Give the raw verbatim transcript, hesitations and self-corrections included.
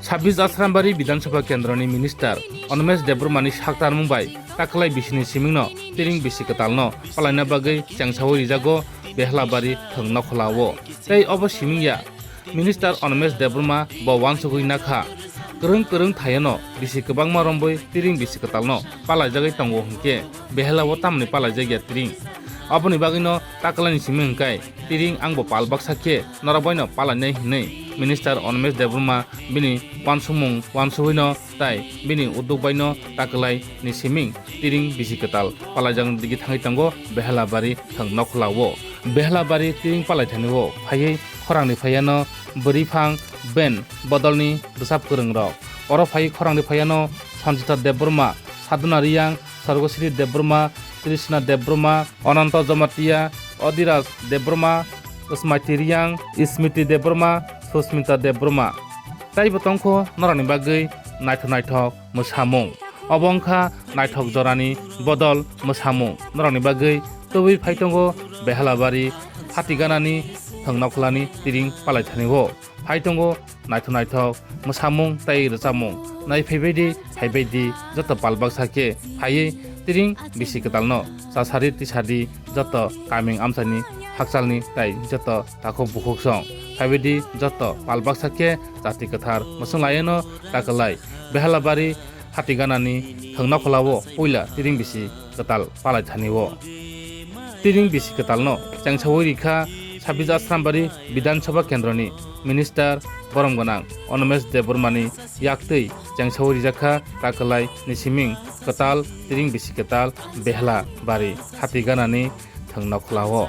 Sabis Asrambari Bidhan Sabha Kendroni Minister Animesh Debbarmani saktarmung bai taklai bisini simingno tiring bisi kwtalno palaina bagwi chengsawi rijago Behlabari thwng nokholao. Tei obo siming ya, Minister Animesh Debbarma bo wansugwi nakha, kwrwng kwrwng thayano bisi kwbangma rombwi tiring bisi kwtalno palaijagwi tongo hwnkhe Behlao tamni palaijak ya tiring. Oboni bagwino taklaini siming hwnkhe tiring angbo pal baksa khe norok baino palainai hwnwi Minister Animesh Debbarma bini wansukmung wansugwino tai bini udduk baino taklai ni siming tiring bisi kwtal palaijak digi thangwi tongo Behlabari thwng nokholao. Behlabari tiring palai thani o phaiwi khorangni phaiano bwrwi phang ben bodolni bwsap kwrwng rok. Oro phaiwi khorangni phaiano Sanjita Debbarma, Sadhana Riyang, Sargasiri Debbarma, Trishna Debbarma, Ananta Jamatia, Adhiras Debbarma, Smaiti Riyang, Smriti Debbarma, Susmita Debbarma. Taibo tongkho norokni bagwi naithok naithok mwsamung. Obo wngkha naithok jorani bodol mwsamung. Norokni bagwi tubui phai tongo Behlabari phatiganani thwng nokholani tiring palaithani o. Phai tongo naithok naithok mwsamung tei rwchapmung. Nai phaibai di, phaibai di, joto pal baksa khe phaiwi tiring bisi kwtalno chasari tisadi joto kaming amchaini hakchalni tei joto takhuk bukhuk song. Phaibai di joto pal baksa khe jati kwthar mwswng laiano takwlai Behlabari phatiganani thwng nokholao puila tiring bisi kwtal palaithani o. Tiring bisi kwtalno chengsawi rikha Sabis Asrambari Bidhan Sabha Kendroni Minister borom gwnang Animesh Debbarmani yaktwi chengsawi rijakha takwlai ni siming kwtal tiring bisi kwtal Behlabari phatiganani thwng nokholao.